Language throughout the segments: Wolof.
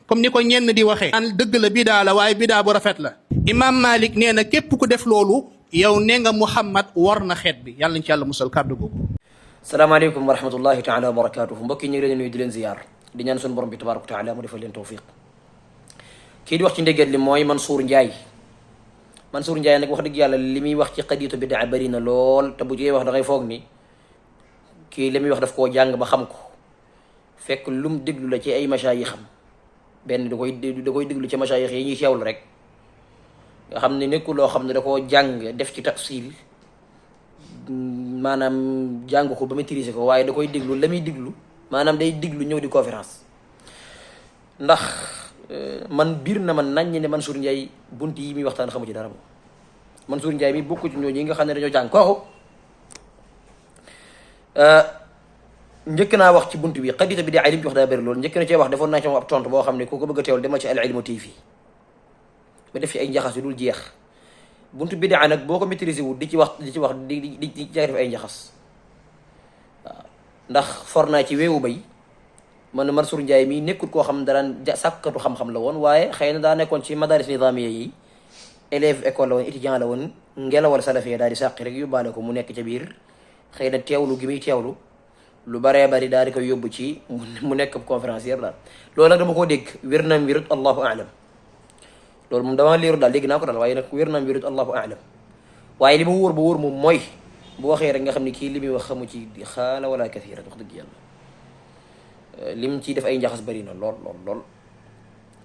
comme ni ko ñenn di waxee an dëgg la bidaa la waaye bidaa bu rafet la. imam Malik nee na képp ku def loolu yow nee nga Muhammad war na xeet bi. yàlla nañ ci yàlla musal kàddu googu. salaamaaleykum wa rahmatullahi taala wa barakatuhu. mbokk yi ñu ngi leen nuyu di leen ziyaar di ñaan suñu borom bi tabaraka wa taala mu defal leen tawfiq. kii di wax ci ndéggat li mooy Mansour Ndiaye. Mansour Ndiaye nag wax dëgg yàlla li muy wax ci xadiitu bidaa bari na lool te bu ci wax da ngay foog ni kii li muy wax daf koo jàng ba xam ko fekk lum déglu la ci ay masaayix xam benn da koy déglu ci masaayix yi ñuy teewlu rek nga xam ne nekkul loo xam ne da koo jàng def ci tafsil maanaam jàng ko ba maîtriser ko waaye da koy déglu la muy déglu maanaam day déglu ñëw di conférence. ndax man biir na man nañ ne Mansour Ndiaye bunt yi muy waxtaan xamu ci dara moom Mansour Ndiaye mi bokku ci ñooñu yi nga xam ne dañoo jàng kooku njëkk naa wax ci bunt bi xadita bi di ay lim ci wax daa bëri loolu njëkk na cee wax defoon naa ci moom ab tontu boo xam ne ku ko bëgg a teewal demal ci Al Ilmu TV ba def fi ay njaxas yu dul jeex buntu bidaa nag boo ko maîtriser wu di ci wax di def ay njaxas waaw ndax for naa ci weewu bay man Mansour Ndiaye mii nekkul koo xam daraan sàkkatu xam-xam la woon waaye xëy na daa nekkoon ci madaris nidamiya yi élève école la woon étudiant la woon ngelawal salafiya daal di sàqi rek yóbbaale ko mu nekk ca biir xëy na teewlu gi muy teewlu lu baree bari daal di koy yóbbu ci mu nekk conférencier daal loolu nag dama koo dégg wér naam wérut allahu alam loolu moom dama leeru daal dégg naa ko daal waaye nag wér naam wérut allahu alam waaye li ma wóor ba wóor moom mooy bu waxee rek nga xam ne kii li muy wax xamu ci xaala wala kathira wax dëgg yàlla lim ciy def ay njaxas bari na lool lool lool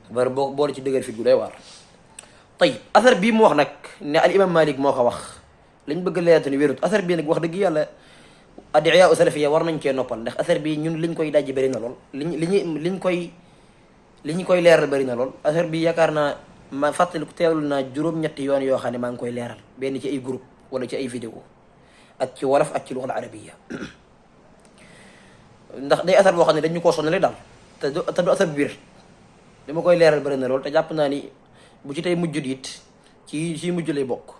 bari boo boole ci dëgër fit gu doy waar. tayib asar bii mu wax nag ne al imam Malik moo ko wax lañ bëgg leeratu ni wérut asar bii nag wax dëgg yàlla adiya u salafiya war nañ cee noppal ndax asar bii ñun liñ koy dajji bari na lool liñ koy leeral bari na lool asar bi yaakaar naa ma fàttali ko teewlu naa juróom-ñetti yoon yoo xam ne maa ngi koy leeral benn ci ay groupe wala ci ay vidéo ak ci wolof ak ci luxal arabiya ndax day asar boo xam ne dañu koo sonale daal te du asar bu biir dama koy leeral bari na lool te jàpp naa ni bu ci tey mujjut it ci mujj lay bokk.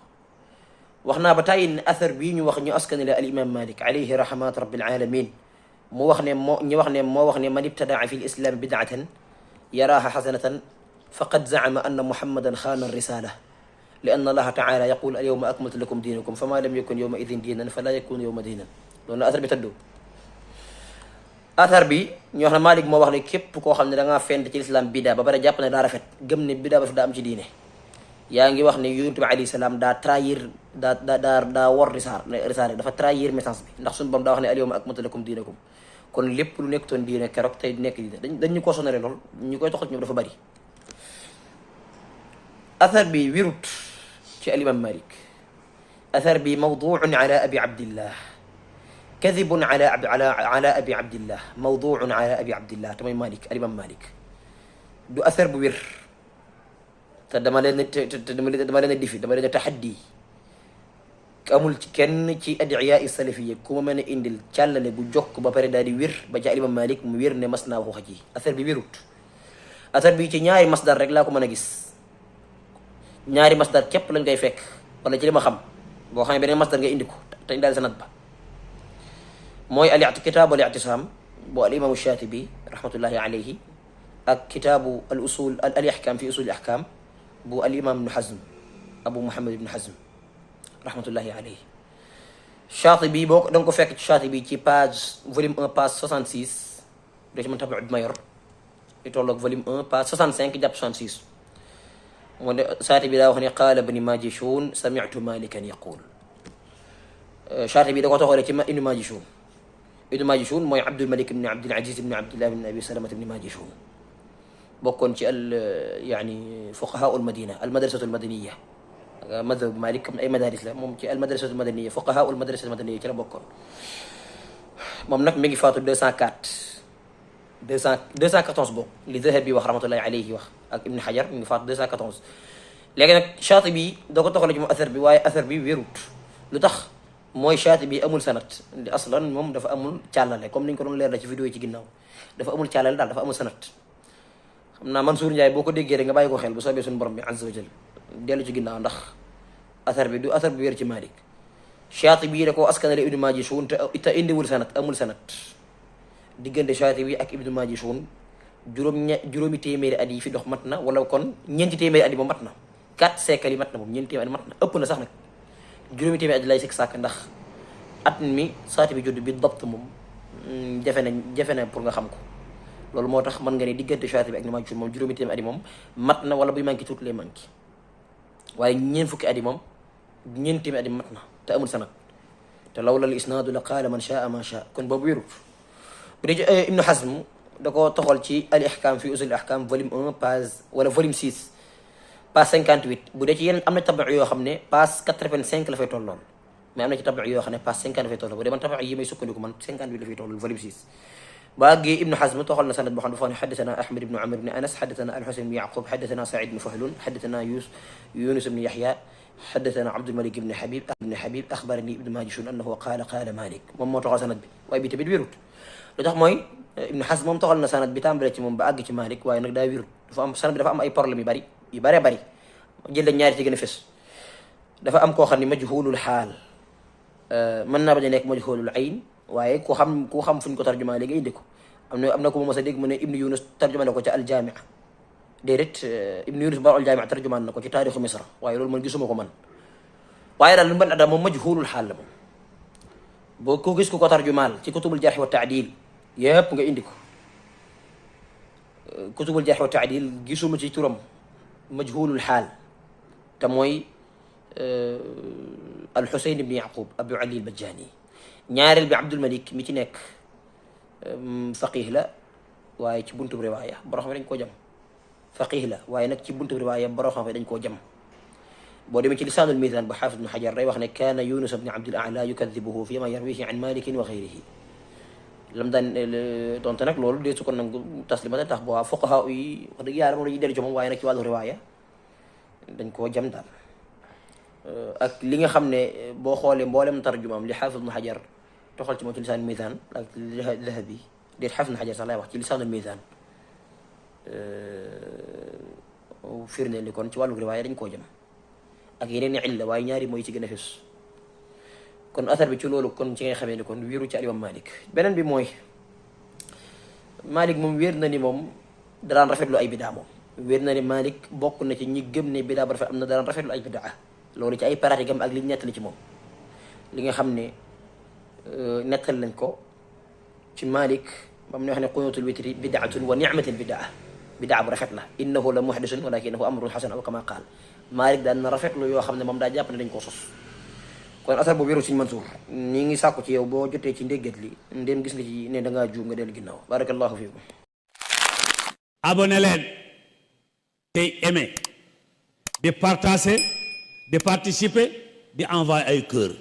wax naa ba tàyyi ne asar bii ñu wax ñu askanale al imam Malik alayhi rahmat rabbil alamin mu wax ne moo wax ne man ibtadaa fi l islam bidaatan yaraaha xasanatan faqad zaama anna muhammadan xaana risala li anna allaha taala yaqul al yawma akmaltu lakum diinakum fama lam yakun yawma idin diinan fala yakun yawma diinan loolu asar bi tëddoo. asar bi ñu wax ne Malik moo wax ne képp koo xam ne da ngaa fent ci lislaam bidaa ba pare jàpp ne daa rafet gëm ne bidaa ba fi daa am ci diine yaa ngi wax ne yonent bi alayhi salaam daa trahir daa war risaale dafa trahir message bi ndax suñu borom daa wax ne al yawma akmaltu lakum diinakum kon lépp lu nekkutoon diine keroog tey nekk diine dañ ñu ko sonale lool ñu koy toxal ci ñoom dafa bari. asar bi wirut ci al imam Malik asar bi mawduun ala abi abdillah kadibun ala abi abdillah mawduun ala abi abdillah te mooy Malik al imam Malik du asar bu wér te dama leen a difi dama leen a taxaddi amul ci kenn ci adiya salafiyya ku ma mën a indil càllale bu jokk ba pare daal di wér ba ci al imam Malik mu wér ne mas naa wax ji asar bi wérut. asar bi ci ñaari masdar rek laa ko mën a gis ñaari masdar képp lañ koy fekk wala ci li ma xam boo xam ne beneen masdar nga indi ko te daal sanad ba mooy kitaabu al i'tisaam bu al imaamu Shaatibi rahmatullahi alayhi ak kitaabu al usul al ihkaam fi usul al ahkaam bu al imaam ibnu Hazm Abu Muhammad ibnu Hazm rahmatullahi alayhi. Shaatibi boo da nga ko fekk ci Shaatibi ci page volume 1 page 66 doo ci mën tabi ma yor di tolloog volume 1 page 65 jàpp 66 moo ne Shaatibi daa wax ne qaala ibnu Maajishuun sami'tu Maalikan yaquul Shaatibi da ko toxalee ci ibnu Maajishuun. ibnu Maajishuun mooy Abdul Malik ibn Abdul Aziz ibn Abdullah ibn Abi Salamata ibn Maajishuun bokkoon ci fuqahaa al Madina al madrasatu al madaniya madhab Malik ay madaris la moom ci al madrasatu al madaniya fuqahaa al madrasatu al madaniya ci la bokkoon. moom nag mi ngi faatu 214 bokk li Zahabi wax rahmatullahi alayhi wax ak Ibn Hajar mi ngi faatu 214. léegi nag Shaatibi da ko toxalee ci moom asar bi waaye asar bi wérut lu tax. mooy Shaatibi amul sanat di aslan moom dafa amul càllale comme niñ ko doon leer la ci vidéo yi ci ginnaaw dafa amul càllale daal dafa amul sanat xam naa Mansour Ndiaye boo ko déggee rek nga bàyyi ko xel bu soobee suñu borom bi azza wa jal dellu ci ginnaaw ndax asar bi du asar bu wér ci Malik. Shaatibi da koo askanale Ibnu Maajishuun te indiwul sanat amul sanat diggante Shaatibi ak Ibnu Maajishuun juróomi téeméeri at yi fi dox mat na, wala kon ñeenti téeméeri at yi moom mat na, 4 siècles yi mat na moom, ñeenti téeméeri at yi mat na, ëpp na sax nag juróomi téeméeri at lay sikk sàkk, ndax at mi saati bi judd bi dabt moom jafe na pour nga xam ko. loolu moo tax mën nga ne diggante saati bi ak ni maa moom juróomi téeméeri at yi moom mat na, wala buy manqué tuuti lay manqué, waaye ñeent fukki at yi moom ñeenti téeméeri at yi mat na te amul sanad, te lawla al isnaadu la qaala man shaa ma shaa, kon boobu wérut. bu dee ci Ibnu Hazm da ko toxal ci al ihkam fi usul al ahkam volume 1 page wala volume 6 page 58. bu dee ci yeneen am na tabax yoo xam ne page 85 la fay tolloon, mais am na ci tabax yoo xam ne page 50 la fay tolloon. bu dee man tabax yi may sukkandiku man 58 la fay tolloon volume 6. ba àggee Ibnu Hazm toxal na sanad boo xam ne dafa ne xaddathana Ahmad ibnu Amr ibnu Anas, xaddathana al-Husayn ibnu Yaqub, xaddathana Saïd ibnu Fahlun, xaddathana Yunus ibnu Yahya, xaddathana Abdul Malik ibnu Habib axbarani ibnu Majishun annahu qaala Malik. moom moo toxal sanad bi, waaye bi tamit wérut. lu tax mooy Ibnu Hazm moom toxal na sanad bi tàmbale ci moom ba àgg ci Malik, waaye nag daa wérut. sanad bi dafa am ay problème yu bëree bëri jël la ñaari ci gën a fës. dafa am koo xam ne majhulul xaal, mën naa bañ a nekk majhulul ayn, waaye ku xam fu ñu ko tarjumaa léegi indi ko. am na ko mu mos a dégg mu ne Ibnu Yunus tarjumaa na ko ca aljaamia, déedéet Ibnu Yunus ba aljaamia tarjumaan na ko ci taarixu Misra, waaye loolu man gisuma ko man. waaye daal lu mën a moom majhulul xaal la moom. boo ko gis ku ko tarjumaal ci kutubul jarx wa taadil yëpp nga indi ko. kutubul jarx wa taadil gisuma ci turam majhulul xaal, te mooy al-Husayn ibn Yaqub Abu Ali al-Bajjani. ñaareel bi Abdul Malik mi ci nekk faqih la, waaye ci buntu riwaaya borom xam dañ koo jam. faqih la waaye nag ci buntu riwaaya borom xam dañ koo jam. boo demee ci lisaanul mizaan bu xaafis ibn Hajar day wax ne kaana Yunus ibn Abdil A'la yukadibuhu fi ma yarwihi an Malikin wa ghayrihi. lam daan donte nag loolu dee su ko nangu taslimata tax bu waa fuqaha yi wax dëgg yàlla moom la ñuy dellu ci moom, waaye nag ci wàllu riwaaya dañ koo jam daal. ak li nga xam ne boo xoolee mboolem tarjumaam li xaafis ibn Hajar toxal ci moom ci lisaanul mizaan ak Dahabi, déet xaafis ibn Hajar sax laay wax ci lisaanul mizaan firnde li kon ci wàllu riwaaya dañ koo jam ak yeneen i illa, waaye ñaari mooy ci gën a fës. kon athar bi ci loolu kon ci ngay xamee ni kon wéeru ci al imam Malik. beneen bi mooy Malik moom wéer na ni moom daraan rafetlu ay bidaa. moom wéer na ni Malik bokk na ci ñi gëm ne bidaa ba rafet am na daraan rafetlu ay bidaa. loolu ci ay pratique am ak li ñu nettali ci moom, li nga xam ne nettal lañ ko ci Malik bam ne wax ne qunuutul witri bidaatun wa nicmatin bidaa bu rafet la, innahu la muhdisun walakinahu amrun xasan aw kama qaal. Malik daan na rafetlu yoo xam ne moom daa jàpp ne dañ koo sos. kon asar boobu wéru Sëñ Mansuur ñi ngi sàkku ci yow boo jotee ci ndéggat li ndéem gis nga ci ne da ngaa juum nga dellu ginnaaw. barakallahu fiikum. abonné leen tey aimé di partager di participer di envoyer ay cœur.